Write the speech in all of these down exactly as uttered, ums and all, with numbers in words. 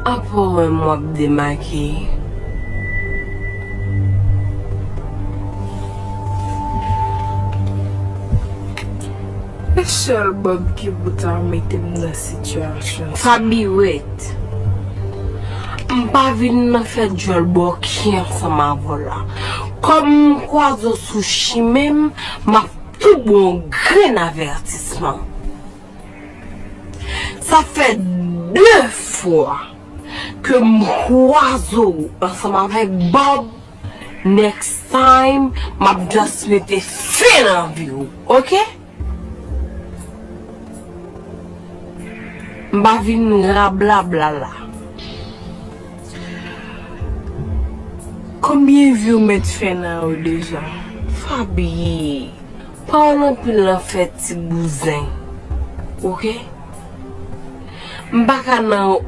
Apa w menm w ap demakiye? Se sèl Bob ki pou ta mete m nan sitiyasyon sa. Faby, wait. M pa vin nan fè djòlbòki ansanm avè w la. Kòm m kwaze w sou chimen m, m ap tou ba w yon grenn avètisman. Sa fè de fwa ke m kwaze w ansanm avèk Bob. Next time, m ap just mete fen nan vi w, oke? M pa vin rablabla la. Konbyen vi w met fen nan yo deja? Faby, pawòl anpil nan fè ti bouzen, oke? M pa ka nan.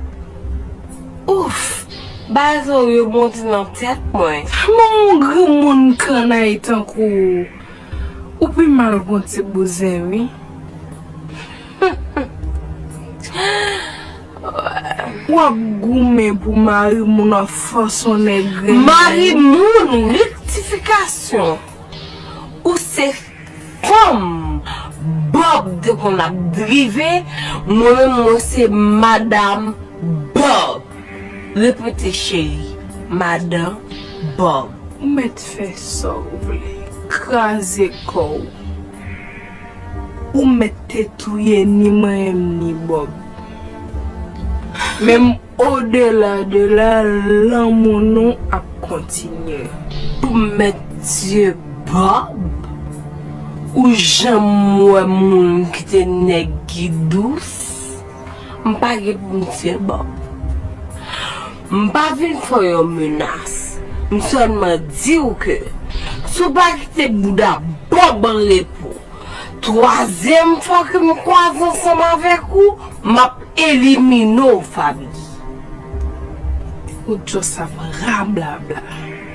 Ouf! Bagay sa yo monte nan tèt mwen. Kòman yon granmoun kannay tankou w, ou pi mal k yon ti bouzen, wi. W ap goumen pou mari moun, w ap fòse yon nèg renmen w. Mari moun, rektifikasyon. Ou se fanm Bob te konn ap drive, mwen menm, mwen se madanm Bob. Repete, cheri, madan Bob. Ou mèt fè sa w vle, kraze kò w. Ou mèt te touye ni mwen menm ni Bob. Men m odela de la, lanmou nou ap kontinye. Pou mèt tiye Bob? Ou janm wè moun kite nèg ki dous? M pa gen pou m tiye Bob. M pa vin fè w yon menas. M sèlman di w ke si w pa kite bouda Bob an repo, twazyèm fwa ke m kwaze ansanm avèk ou, m ap elimine w, Faby. Ou just ap rablabla.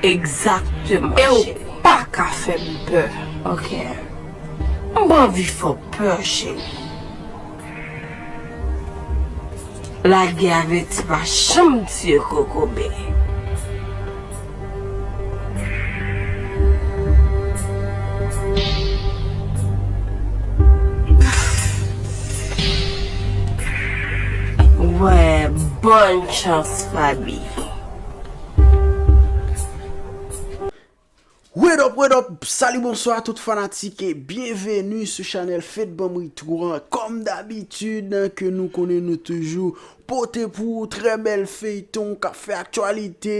Egzakteman, cheri. E w pa ka fè m pè. Ok. M pa anvi fè w pè, cheri. Lagè avèti pa janm tiye kokobe. Wè, bòn chans, Faby. What up, what up, salut, bonsoir tout fanatik e byenveni sou chanèl Fed Banm Ritwo an. Kòm dabitid, ke nou konnen nou toujou pote pou ou trè bèl feyton k ap fè aktyalite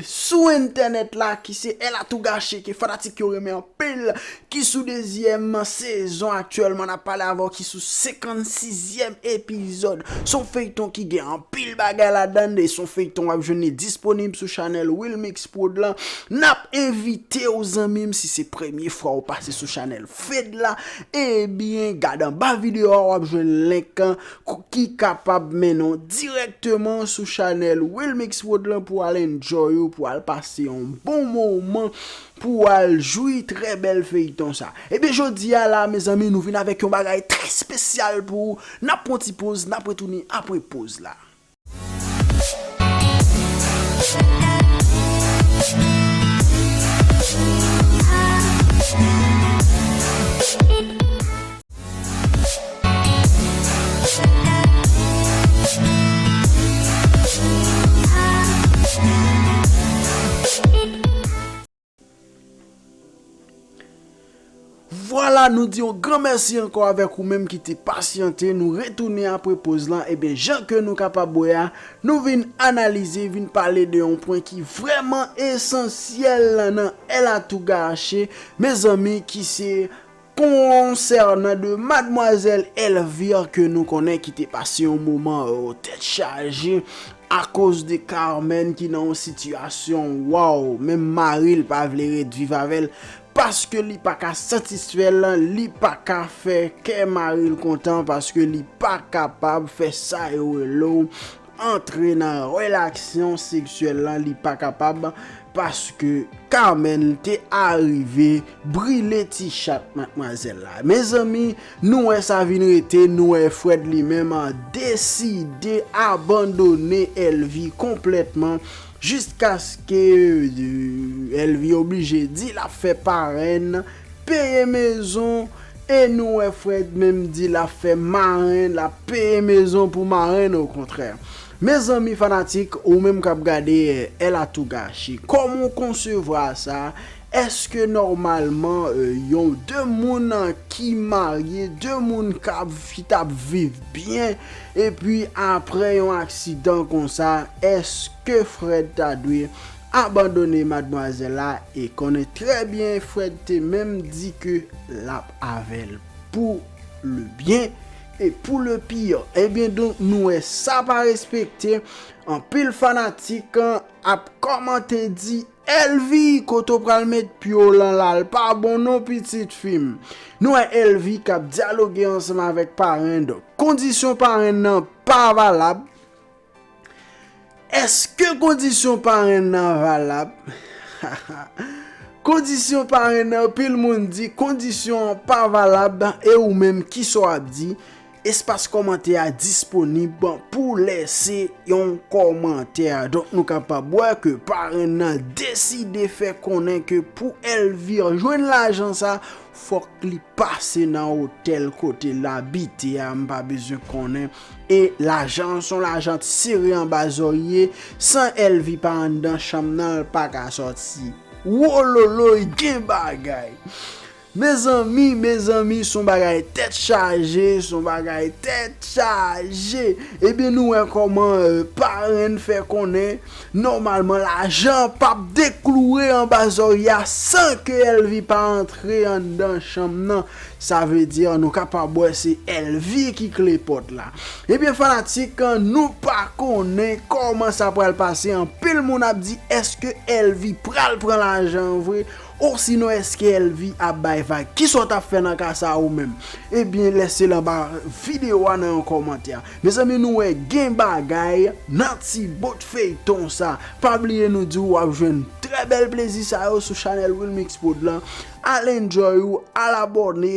sou entènèt la, ki se Elle a tout gâché, ke fanatik yo renmen anpil, ki sou dezyèm sezon aktyèlman. N ap pale avè w, ki sou senkannsizyèm epizòd. Se yon feyton ki gen anpil bagay ladann, e se yon feyton w ap jwenn li disponib sou chanèl Wilmix Prod lan. N ap envite w, zanmi m, si se premye fwa w pase sou chanèl Fed la, ebyen, gade anba videyo a, w ap jwenn link an k-, ki kapab mennen w dirèkteman sou chanèl Wilmix Prod lan pou w al enjoy ou, pou w al pase yon bon moman, pou w al jwi trè bèl feyton sa. Ebyen, jodi a la, mezanmi, nou vin avèk yon bagay trè espesyal pou ou. N ap pran ti poz, n ap retounen apre poz la. Vwala, nou di yon gran mèsi ankò avèk ou menm ki te pasyante. Nou retounen apre poz lan. Ebyen, jan ke nou kapab wè a, nou vin analize, vin pale de yon pwen ki vrèman esansyèl nan Elle a tout gâché, mezanmi, ki se konsènan de madmwazèl Elvire ke nou konnen ki te pase yon moman, o, tèt chaje akoz de Carmen ki nan yon sitiyasyon, waw, menm mari l pa vle ret viv avè l paske li pa ka satisfè l, li pa ka fè kè mari l kontan, paske li pa kapab fè sa yo rele w antre nan relasyon seksyèl lan, li pa kapab paske Carmen te arive brile ti chat madmwazèl la. Mezanmi, nou wè sa vin rete, nou wè Fred li menm deside abandone Elvie konplètman, jiskaske, euh, Elvie oblije di l ap fè parenn peye mezon, e nou wè Fred menm di l ap fè marenn, l ap peye mezon pou marenn, okontrè. Mezanmi fanatik, ou menm k ap gade, eh, El Atugashi, kòman w konsevwa sa? Èske nòmalman, eh, yon de moun ki marye, de moun k ap, ki t ap viv byen, epi apre yon aksidan konsa, èske Fred ta dwe abandone madmwazèl la? E konnen trè byen Fred te menm di ke l ap avè l pou le byen e pou le pire. Ebyen, donk, nou wè sa pa respekte. Anpil fanatik ap kòmante di, Elvie, kote w pral met pye w lan la, l pa bon non, pitit fi m. Nou wè Elvie k ap dyaloge ansanm avèk parenn. Kondisyon parenn nan pa valab. Èske kondisyon parenn nan valab? Kondisyon parenn nan, anpil moun di kondisyon an pa valab, e ou menm, kisa w ap di? Espas kòmantè a disponib pou lèse yon kòmantè. Donk, nou kapab wè ke parenn nan deside fè konnen ke pou Elvie jwenn lajan sa, fòk li pase nan otèl kote l abite a, m pa bezwen konnen. E lajan an se yon lajan t sere anba zòrye, san Elvie pa anndan chanm nan, l pa ka sòti. Wololoy, gen bagay! Mezanmi, mezanmi, se yon bagay tèt chaje, se yon bagay tèt chaje. Ebyen, nou wè kòman, euh, parenn fè konnen, nòmalman, lajan p ap dekloure anba zòrye a san ke Elvie pa antre anndan chanm nan. Sa vle di, nou kapab wè se Elvie ki kle pòt la. Ebyen, fanatik, nou pa konnen kòman sa pral pase. Anpil moun ap di, èske Elvie pral pran lajan an vre? Osinon, èske Elvie ap bay vag? Kisa w t ap fè nan ka sa a ou menm? Ebyen, lèse l anba videyo a nan yon kòmantè. Mezanmi, nou wè gen bagay nan ti bout feyton sa. Pa bliye nou di w ap jwenn trè bèl plezi sa yo sou chanèl Wilmix Prod lan. Al enjoy ou, al abòne,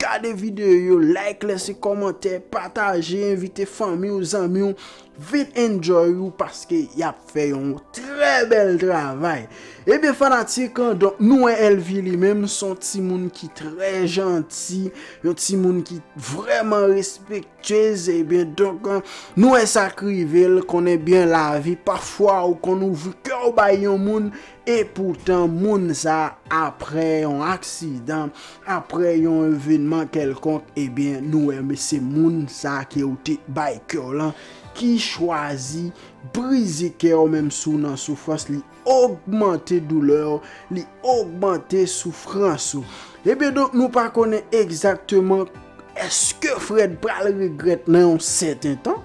gade videyo yo, like, lèse kòmantè, pataje, envite fanmi w, zanmi w, vin enjoy ou paske y ap fè yon trè bèl travay. Ebyen, fanatik, donk, nou wè Elvie li menm, se yon timoun ki trè janti, yon timoun ki vrèman respektyez. Ebyen, donk, nou wè sa k rive l, konnen byen lavi, pafwa ou konn ouvri kè w bay yon moun, e poutan moun sa, apre yon aksidan, apre yon evènman kèlkonk, ebyen, nou wè, men se moun sa ke w te bay kè w lan, ki chwazi brize kè w, menm si w nan soufrans, li ogmante doulè w, li ogmante soufrans ou. Ebyen, donk, nou pa konnen egzakteman èske Fred pral regrèt nan yon sèten tan.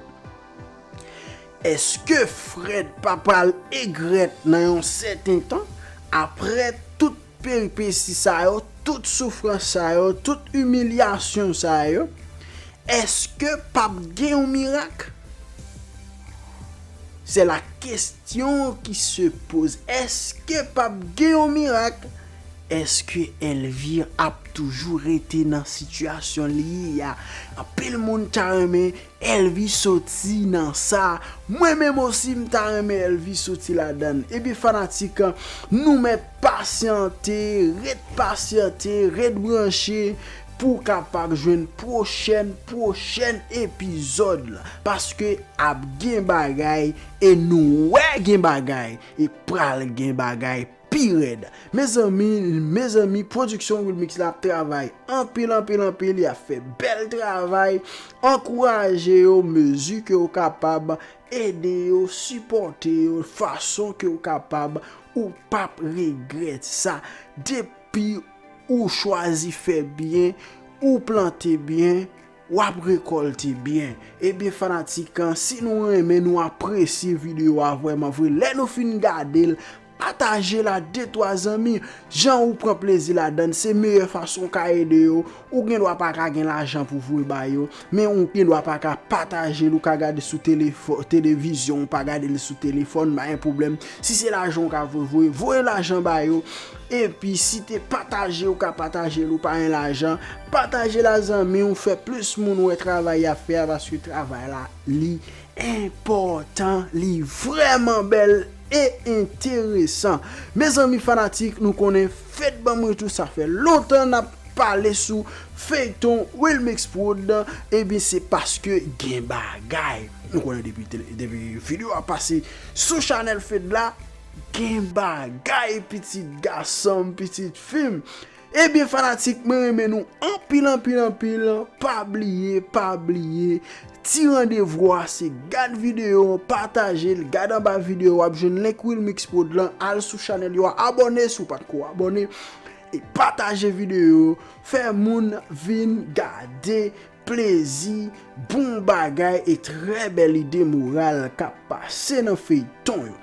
Èske Fred pa pral egrèt nan yon sèten tan? Apre tout peripesi sa yo, tout soufrans sa yo, tout imilyasyon sa yo, èske p ap gen yon mirak? C'est la question qui se pose. Èske p ap gen yon mirak? Èske Elvie ap toujou rete nan sitiyasyon li ye a? Anpil moun ta renmen Elvie soti nan sa. Mwen menm osi, m ta renmen Elvie soti ladan l. Ebyen, fanatik, nou mèt pasyante, ret pasyante, ret branche pou w kapab jwenn pwochèn, pwochèn epizòd la. Paske ap gen bagay, e nou wè gen bagay, e pral gen bagay pi rèd. Mezanmi, mezanmi, pwodiksyon Wilmix la ap travay anpil, anpil, anpil. Y ap fè bèl travay. Ankouraje yo mezi ke w kapab. Ede yo, sipòte yo fason ke w kapab. Ou p ap regrèt sa. Depi ou chwazi fè byen, ou plante byen, w ap rekòlte byen. Ebyen, fanatik, si nou renmen, nou apresye videyo a vrèman vre, lè nou fin gade l, pa Pataje l a de twa zanmi. Jan ou pran plezi ladan l, se meyè fason w ka ede yo. Ou gen dwa pa ka gen lajan pou voye ba yo, men ou gen dwa pa ka pataje l, ou ka gade sou telefò-, televizyon, ou pa gade l sou telefòn, pa gen pwoblèm. Si se lajan ou ka voye, voye, voye lajan ba yo. Epi si te pataje, ou ka pataje l, ou pa gen lajan, pataje l a zanmi w, fè plis moun wè travay y ap fè a, paske travay la, li enpòtan, li vrèman bèl e enteresan. Mezanmi fanatik, nou konnen Fed Ban M Tou, sa fè lontan n ap pale sou feyton Wilmix Prod, ebyen se paske gen bagay. Nou konnen depi tele-, depi videyo a pase sou chanèl Fed la, gen bagay, pitit gason m, pitit fi m. Ebyen fanatik, mwen renmen nou anpil, anpil, anpil. Pa bliye, pa bliye, ti randevou a se gad videyo, pataje l, gad anba videyo, w ap jwenn link Wilmix Prod lan, al sou chanèl yo a, abòne si w pa t ko abòne, e pataje videyo, fè moun vin gade plezi, bon bagay e trè bèl ide moral k ap pase nan feyton yo.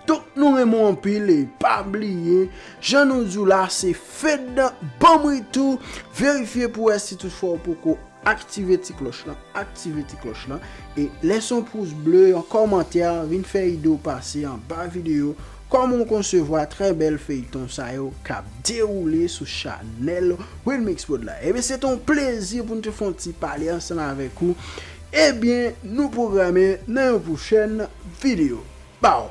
Donk nou renmen w anpil e pa bliye, jan nou di w la, se Fed Ban M Tou, verifye pou wè si toutfwa w poko aktive ti klòch lan, aktive ti klòch lan, e lèse yon pous ble, yon kòmantè, vin fè ide w pase anba videyo, kòman w konsevwa trè bèl feyton sa yo k ap dewoule sou chanèl Wilmix Prod la. Ebyen se te yon plezi pou n te fè yon ti pale ansanm avèk ou. Ebyen nou pwograme nan yon pwochèn videyo. Baw!